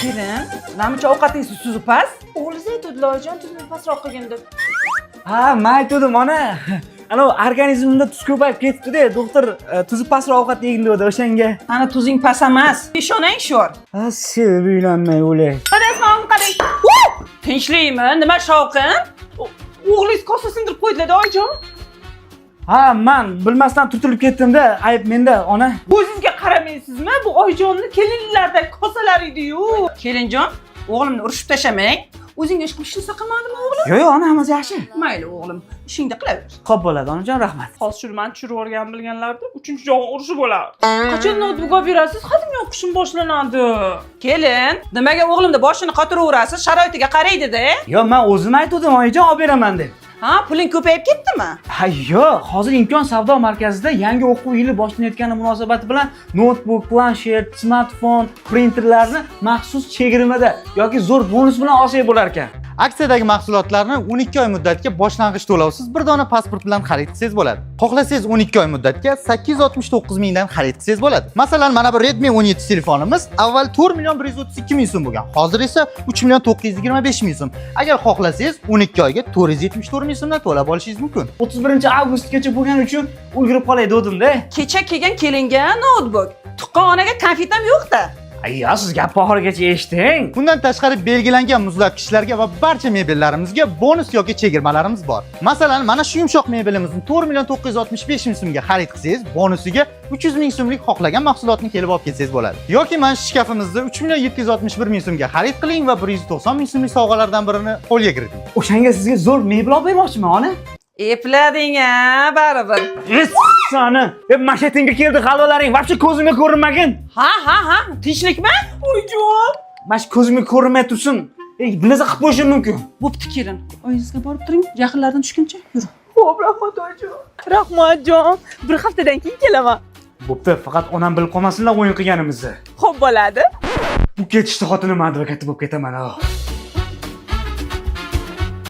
Kelin, namuncha ovqatingiz tuzi past? O'g'lingiz aytuvdilar, oyijon, tuzini pastroq qilgin deb. Ha, man aytuvdim, ona. Anavi organizmimda tuz ko'payib ketibdi-da, doktor tuzi pastroq ovqat yegin dedi o'shanga. Ana tuzing past emas. Peshonang sho'r. Ha, sevib uylanmay o'lay. Qarang, mana qarang. Tinchlikmi? Nima shovqin? O'g'lingiz kosa sindirib qo'ydilar, oyijon. Ha, man bilmasdan turtilib ketdim-da, ayb menda, ona. O'zingizga qaramaysizmi? Bu oyijonni kelinlardagi kosalar edi-yu. Kelinjon, o'g'limni urishib tashlamang. O'zingga ish qilib hech narsa qilmadimi, o'g'lim? Yo'q, yo'q, ona, hammasi yaxshi. Mayli, o'g'lim, ishingni qilaver. Xo'p bo'ladi, onajon, rahmat. Hozir shuni mani tushirib yuborgan bilganlarida uchinchi jahon urushi bo'lardi. Qachon noutbuk olib berasiz? Hademay o'qishim boshlanadi. Kelin, nimaga o'g'limni boshini qotiraverasiz? Sharoitiga qaraydi-da. Yo'q, man o'zim aytuvdim, oyijon, olib beraman deb. Ha, puling ko'payib ketdimi? Ha, yo'q, hozir Imkon savdo markazida yangi o'quv yili boshlanayotgani munosabati bilan noutbuk, planshet, smartfon, printerlarni maxsus chegirmada yoki zo'r bonus bilan olsak bo'lar ekan. Aksiyadagi mahsulotlarni 12 oy muddatga boshlang'ich to'lovsiz bir dona pasport bilan xarid qilsangiz bo'ladi. Xohlasangiz, 12 oy muddatga 869 mingdan xarid qilsangiz bo'ladi. Masalan, mana bu Redmi 17 telefonimiz avval 4 million 132 ming so'm bo'lgan. Hozir esa 3 million 925 ming so'm. Agar xohlasangiz, 12 oyga 474 ming so'mdan to'lab olishingiz mumkin. 31 avgustgacha bo'lgani uchun ulgurib qolay dedim-da. Kecha kelgan kelinga noutbuk, tuqqan onaga konfet ham yo'q-da. Ay, ya siz gap oxirigacha eshiting. Bundan tashqari, belgilangan muzlatgichlarga va barcha mebellarimizga bonus yoki chegirmalarimiz bor. Masalan, mana shu yumshoq mebelimizni 4 million 965 ming so'mga xarid qilsangiz, bonusiga 300 ming so'mlik xohlagan mahsulotni kelib olib kelsangiz bo'ladi. Yoki mana shu shkafimizni 3 million 761 ming so'mga xarid qiling va 190 ming so'mlik sovg'alardan birini qo'lga kiriting. O'shanga sizga zo'r mebel olib bermoqchiman, ona. Eplading a, baribir. Sani, mashatingga keldi g'alvalaring, вообще ko'zimga ko'rinmagin. Ha, ha, ha, tinchlikmi? Oyijon. Mana shu ko'zimga ko'rinmay tursin. Ey, bir narsa qilib qo'yishim mumkin. Bo'pti, kelin. Oyingizga borib turing, jahllardan tushguncha yuring. Xo'p, rahmat, oyijon. Rahmatjon. Bir haftadan keyin kelaman. Bo'pti, faqat onam bilib qolmasinlar o'yin qilganimizni. Xo'p bo'ladi. Bu ketishda xotinim advokati bo'lib ketaman. Oh.